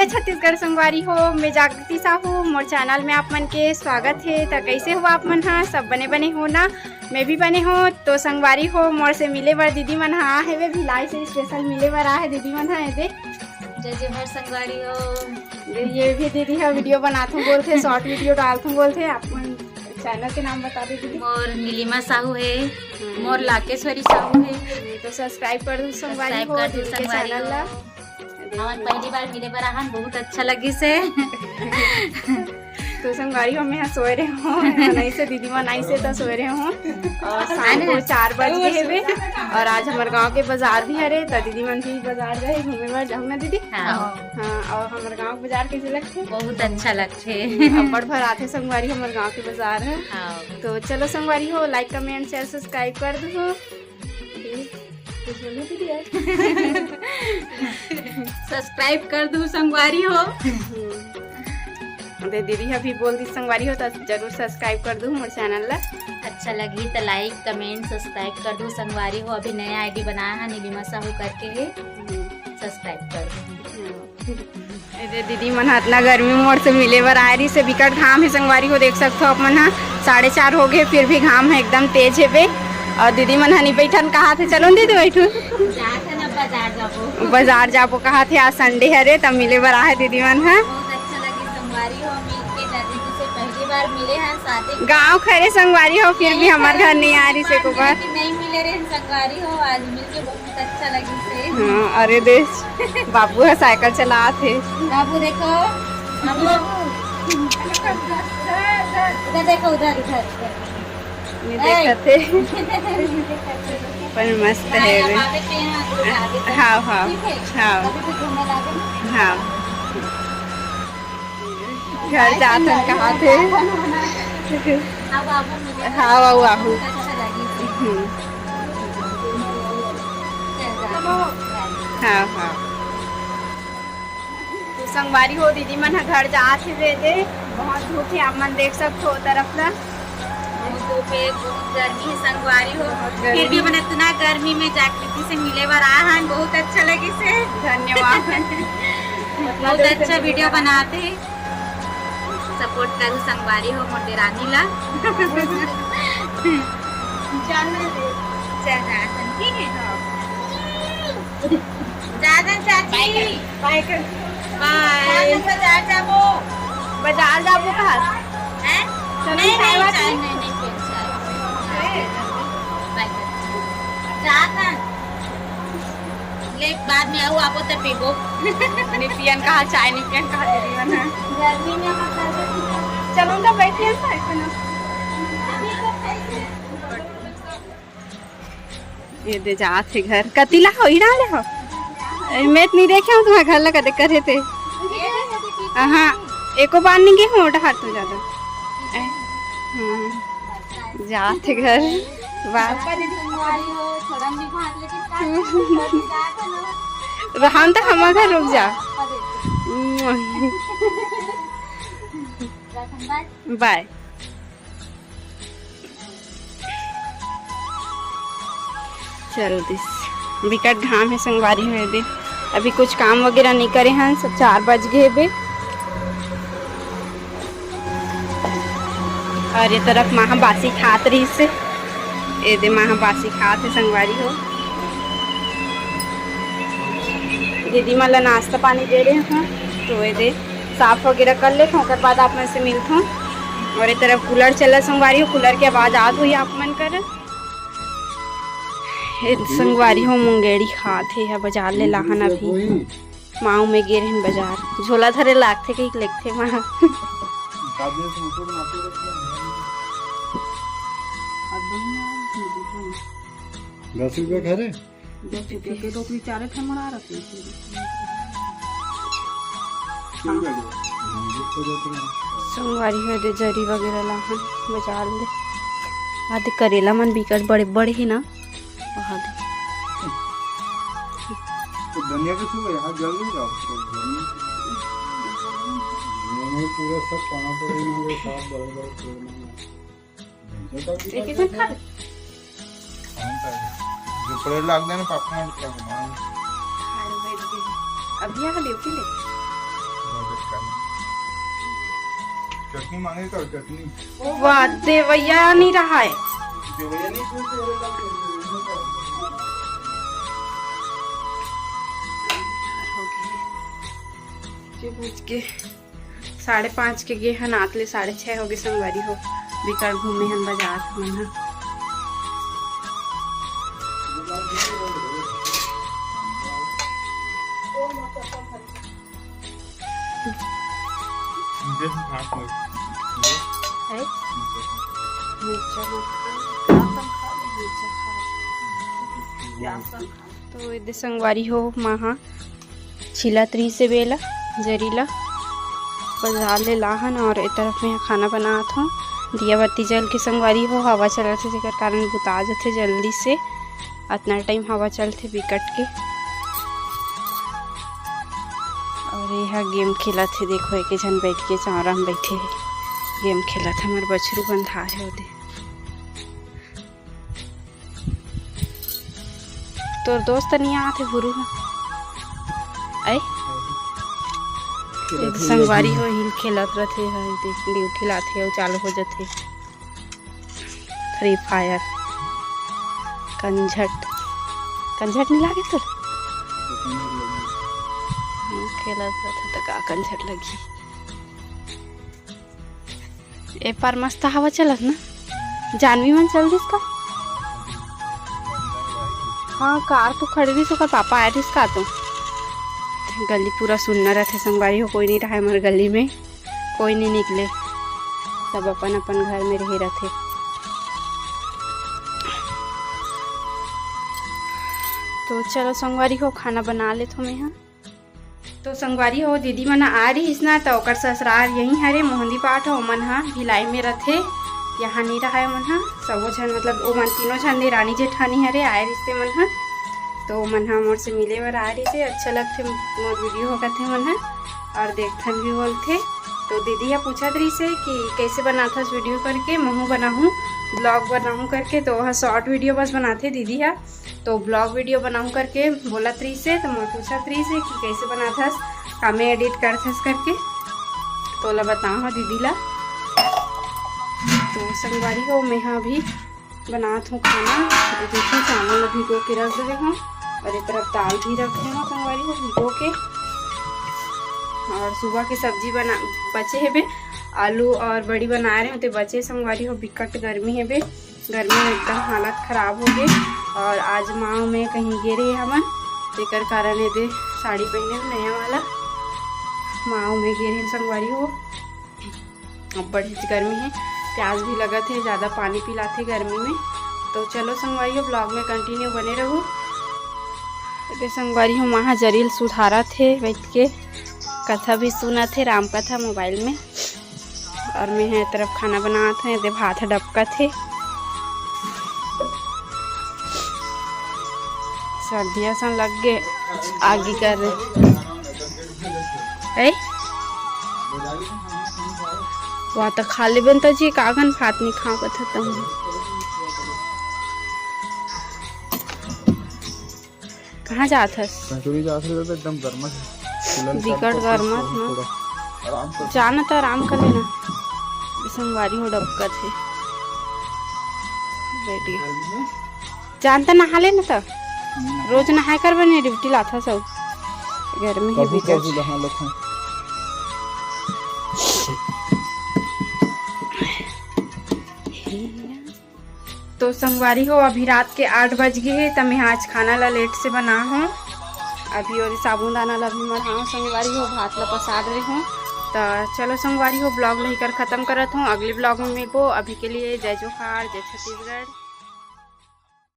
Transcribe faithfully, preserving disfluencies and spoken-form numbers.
छत्तीसगढ़ संगवारी हो, मैं जागृति साहू, मोर चैनल में आप मन के स्वागत हे। त कैसे हो आप मन ह? सब बने बने हो ना? मैं भी बने हो। तो संगवारी हो, मोर से मिले बर दीदी मन ह आ हेवे, भिलाई से स्पेशल मिले बर आ हे दीदी मन ह। ये दे, जय जोहार संगवारी हो। ये भी दीदी ह वीडियो बनाथूं बोलथे, शॉर्ट वीडियो डालथूं बोलथे, आप मन चैनल के नाम बता दे दीदी। मोर नीलिमा साहू हे, हम्म। मोर लाकेश्वरी साहू हे। तो सब्सक्राइब कर दू संगवारी सब्सक्राइब हो कर दू दीदी के संगवारी चैनल हो। ला। हमन पहली बार मिले बर आहन, बहुत अच्छा लगिस हे। तो संगवारी हो, मैं ह सोए रहे हूँ, नहीं से दीदी मन आई से तो सोए रहे हूँ। और शाम को चार बज गए हेवे और आज हमारे गांव के बाजार भी हरे, तो दीदी मन भी बाजार गए घूमे बर। जाहू ना दीदी? हाँ। हाँ, और हमारे गांव के बाजार कैसे लगथे? बहुत अच्छा लगथे। अब्बड़ भर आथे संगवारी, हमारे गांव के बाजार है। हाँ। तो चलो संगवारी हो, लाइक, कमेंट, शेयर, सब्सक्राइब कर दो। कुछ बोलना दीदी यार? सब्सक्राइब कर दू संगवारी हो। हम्म। अरे दीदी अभी बोल दी संगवारी हो, तो जरूर सब्सक्राइब कर दू मोर चैनल ला। अच्छा लगी तो लाइक, कमेंट, सब्सक्राइब कर दू संगवारी हो। अभी नया आईडी बनाया है नीलिमा साहू करके है, हम्म। सब्सक्राइब कर दू। हम्म। ए दे दीदी मन ह इतना गर्मी मोर से मिले बर आए रहिस हे, बिकट घाम हे संगवारी हो, देख सकथो आप मन ह। साढ़े चार हो गए, फिर भी घाम ह एकदम तेज हेबे। और दीदी मन ह नहीं बैठन कहा थे, चलो न दीदी बैठू। जात हे ना बाजार जाबो। बाजार जाबो कहा थे, आज संडे हरे, तब मिले बर आहे दीदी मन ह। बहुत अच्छा लगे संगवारी हो, मिल के जा दीदी से पहली बार मिले हैं शादी। गाँव खरे संगवारी हो, फिर भी हमार घर नहीं आ रही से को बार। नहीं मिले रहे संगवारी हो, आज मिल के बहुत अच्छा लगिस हे। हाँ, अरे दे, बाबू ह साइकिल चलात हे। बाबू देखो, बाबू, इधर देखो, उधर, उधर, उधर। ये ए। देखत हे। पर मस्त है हाँ, वे। बाबे के यहाँ घुमा देते हैं। हाँ, हाँ, ठीक है? हाँ। कभी भी घूमने लागे ना। हाँ। घर जाथन कहा थे। अब आबू मिले। हाँ, आऊ, आऊ। अच्छा लगी। हम्म। चल जा। हाँ, हाँ। तो संगवारी हो, दीदी मन ह घर जात हे दे, बहुत धूप हे, आप मन देख सकथो ओ तरफ ला। बहुत धूप हे, बहुत गर्मी हे संगवारी हो। बहुत गर्मी। फिर भी हमन इतना गर्मी में जागृति से मिले बर आए हन, बहुत अच्छा लगिस हे। धन्यवाद। बहुत अच्छा वीडियो बनात हे। सपोर्ट करू संगवारी हो मोर देरानी ला। चल जाथन, ठीक है? जाथन चाची। बाय कर। बाय। जाथन बाजार जाबो। बाजार जाबो कहा? हैं? चलो नहीं, खाए वाला चाय नहीं। नहीं, नहीं, फिर चाय। बाय कर। जाथन। ले, बाद में आऊ, आबो त पीबो। नहीं पियन कहा, चाय नहीं पियन कहा, दीदी मन ह। गर्मी में हम ज्यादा पीते हैं। चलो ना, बैठिए ना, ऐसे ना। ये दे जात हे घर। कतिला हो, इड़ा ले हो। ए, मैं तो नहीं देखे हूँ तुम्हारे घर लगा दे करे थे। हाँ, एको बार नहीं गए हूँ, ओटा हाथ तो ज्यादा। ए, हाँ। जात हे घर। बात रहन तो हम घर रुक जा। बाय। चल दिस, बिकट घाम हे संगवारी हो दे। अभी कुछ काम वगैरह नहीं करे हन, सब चार बज गए बे। और ये तरफ माँ ह बासी खात रहिस हे, ए दे माँ ह बासी खात हे संगवारी हो। दीदी मन ला नाश्ता पानी दे रहे हैं, तो ये दे साफ वगैरह कर लेथों, ओकर बाद आप मन से मिलथों। और ये तरफ कूलर चला संगवारी हो, कूलर के आवाज आत हुई आप मन कर। ए संगवारी हो, मुंगेड़ी खात हे, बाजार ले लाहन अभी। माऊ में गे रहिन बाजार, झोला धरे लागथे कहिके लेगथे माँ। दस रुपया खा रहे? दस रुपया के टोकरी चारे ठन मना रखे। संगवारी हो दे जरी वगैरह लाहन बाजार ले। आदे करेला मन बिकट बड़े बड़े हे ना। तो धनिया के सुबह यहाँ जल्दी जाओ। ये नहीं पूरा सब पाना पड़े ना, वो साफ बड़े बड़े पेड़ में। एक एक खा ले। जो पड़े लाग देना पापा ने क्या बनाऊं? अभी यहाँ ड्यूटी ले। चटनी मांगे तो चटनी। वाह, देवैया नहीं रहा है। देवैया नहीं, क्यों देवैया? जी, बुझ के साढ़े पाँच के गे हन, आत ले साढ़े छः हो गे संगवारी हो। बिकट घूमे हन बाजार मन ह। है? मिर्चा मत खा, प्याज कम खा, मिर्चा खा। प्याज कम खा। तो एदे संगवारी हो, माँ हा छिलत रहिसे बेला, जरी ला बाजार ले लाहन और ए तरफ में खाना बनात हों। दिया बत्ती जल के संगवारी हो, हवा चलत हे, जेकर कारण बुता जथे जल्दी से। अतना टाइम हवा चलथे बिकट के। और ये हा गेम खेलत हे, देखो, एक झन बैठ के चौरा में बैठे हे, गेम खेलत हे। हमर बछरू बंधा हे ओदे। तोर दोस्त नहीं आत हे भुरू ह। ऐ? खेलत हे संगवारी हो, हिल खेलत रथे, हाँ, देख, ड्यूटी लाथे, अउ चालू हो जथे। Free fire. कंझट। कंझट नहीं लागे तोर? हम्म, खेलत रथे त का कंझट लगही? ए पार मस्त हवा चलत ना। जानवी मन चल दिस का? हाँ, कार तो खड़े रहिस, ओकर पापा आए रहिस का तो। गली पूरा सुन्ना रथे संगवारी हो, कोई नहीं रहे हमर गली में, कोई नहीं निकले, सब अपन अपन घर में रहे रथे। तो चलो संगवारी हो, खाना बना लेथों मैं हा। तो संगवारी हो, दीदी मन आए रहिस ना, त ओकर ससुराल यहीं हरे, मोहंदी पाठ ह, ओमन ह भिलाई में रथे, यहाँ नहीं रहे ओमन ह। सबो झन, मतलब, ओमन तीनों झन दे रानी जेठानी हरे, आए रहिस ते मन ह। तो ओमन ह मोर से मिले बर आए रहिस हे, अच्छा लगथे मोर वीडियो हो कथे मन ह, और देखथन भी बोलथे। तो दीदी ह पूछत रहिस हे कि कैसे बनाथस वीडियो करके, महू बनाहूँ, ब्लॉग बनाहूँ करके, तो वह शॉर्ट वीडियो बस बनाथे दीदी ह। तो ब्लॉग वीडियो बनाऊं करके बोलत रहिस हे, तो मोर पूछत रहिस हे कि कैसे बनाथस, कामे एडिट करथस करके, तो ओला बताओ हा दीदी ला। तो संगवारी हो, मैं हा अभी बनात हूँ खाना। ये देखिए, चावल ला भिगो के रख दे हूँ और ये तरफ दाल भी रखे हूँ संगवारी हो भिगो के। और सुबह के सब्जी बना बचे हेबे, आलू और बड़ी बनाए रहे हों, ते बचे संगवारी हो, बिकट गर्मी हेबे। गर्मी में एकदम हालत खराब हो गे। और आज माव में कहीं गे रहे हमन, तेकर कारण एदे साड़ी पहने हूँ नया वाला। माव में गे रहे संगवारी हो, अब बड़ी गर्मी है, प्यास भी लगत है, ज़्यादा पानी पिलाथे गर्मी में। तो चलो संगवारी हो, ब्लॉग में कंटिन्यू बने रहू। एदे संगवारी हो, माँ हा जरी ल सुधारत हे बैठ के, कथा भी सुनत हे, राम कथा मोबाइल में। और मैं ह ए तरफ खाना बनात हूँ, एदे भात ह डबकत हे। सर्दी असन लग गे, आगी कर रहे। ए? वहाँ तो खा ले बनता जी, कागन भात नहीं खाओ कथा तुम। कहाँ जात हस? कचौड़ी जात हस तो एकदम गरमत है। बिकट गरमत ना। थोड़ा आराम कर। जाना तो आराम कर लेना। संगवारी हो डबकत है। बैठ गया। जान तो नहा लेना तो। हम्म। रोज नहाए कर बने ड्यूटी लाथा सब। गर्मी है कभी बिकट। कभी नहा लेते हैं। तो संगवारी हो, अभी रात के आठ बज गे हे, त मैं आज खाना ला लेट से बना हूँ। अभी ओदे साबुन दाना ला भी मढ़ाऊँ संगवारी हो, भात ला पसार रहे हूँ। त चलो संगवारी हो, ब्लॉग ला ही कर खत्म करत हूँ, अगले ब्लॉग में मिलबो। अभी के लिए जय जोहार, जय छत्तीसगढ़।